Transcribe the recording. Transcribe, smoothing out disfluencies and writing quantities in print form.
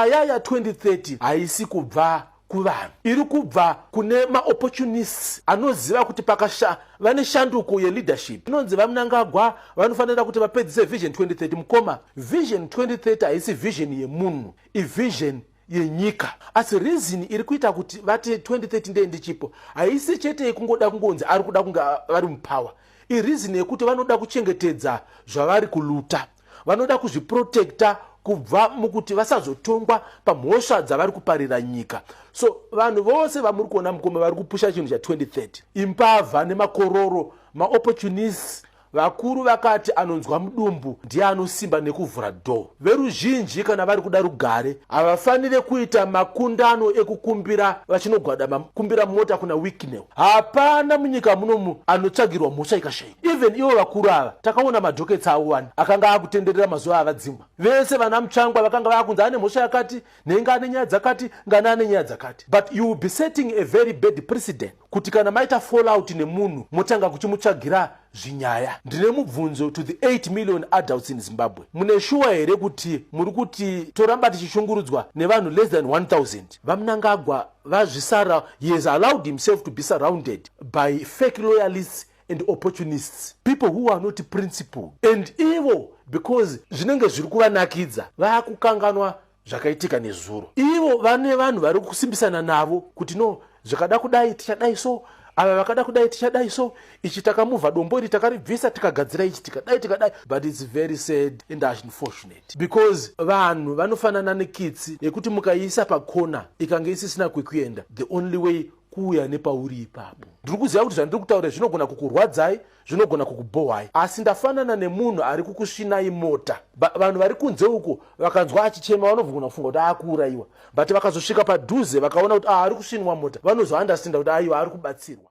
Nyaya ya2030 haisi kubva kuvanhu, iri kubva kune maopportunists anoziva kuti pakasha vane shanduko yeleadership. Inonzi VaMnangagwa vanofanira kuti vapedzise Vision 2030. Mukoma, Vision 2030 haisi vision yemunhu, ivision yenyika. Asi reason iri kuita kuti vati 2030 ndee ndichipo haisi chete yekungoda kungonzi ari kuda kunge vari mupower. Ireason yekuti vanoda kuchengetedza zvavari kuluta, vanoda kuzviprotecta kubva mukuti vasazotongwa pamhosva dzavari kuparira nyika. So vanhu vose vamuri kuona, mukoma, vari kupusha chinhu cha2030 imbavha nemakororo, maopportunists. Vakuru vakati anonzwa mudumbu ndiye anosimba nekuvhura door. Veruzhinji, kana vari kuda rugare, havafaniri kuita makundano ekukumbira vachinogwada kumbira mota kuna Wicknell. Hapana munyika munomu anotsvagirwa mhosva ikashayika. Even ivo vakuru ava, takaona madockets avo wani akanga akutenderera mazuva avadzingwa vese. Vana Mutsvangwa vakanga vakunzi ane mhosva yakati, nenge ane nyaya dzakati, ngana ane nyaya dzakati. But you will be setting a very bad precedent kuti kana maita fallout nemunhu, motanga kuchimutsvagira zvinyaya. Ndine mubvunzo to the 8 million adults in Zimbabwe: mune shuwa here kuti muri kuti toramba tichishungurudzwa nevanhu less than 1000? VaMnangagwa vazvisara. He has allowed himself to be surrounded by fake loyalists and opportunists, people who are not principled, and ivo, because zvinenge zviri kuvanakidza, vaakukanganwa zvakaitika nezuro. Ivo vane vanhu vari kusimbisana navo kuti no, zvikada kudai tichadai, so ava vakada kudai tichadai, so ichi takamuvha dombo iri, takaribvisa, tikagadzira ichi, tikadai, tikadai. But it's very sad and unfortunate because vanhu vanofanana nekitsi yekuti mukaisa pakona, ikange isisina kwekuenda, the only way kuuya nepauri ipapo. Ndiri kuziva kuti zvandiri kutaura zvinogona kukurwadzai, zvinogona kukubhohwai, asi ndafanana nemunhu ari kukusvinai mota. Vanhu vari kunze uko vakanzwa achichema, vanobvugona kufunga kuti akuurayiwa, but vakazosvika padhuze vakaona kuti ah, ari kusvinwa mota, vanozounderstanda kuti aiwa, ari kubatsirwa.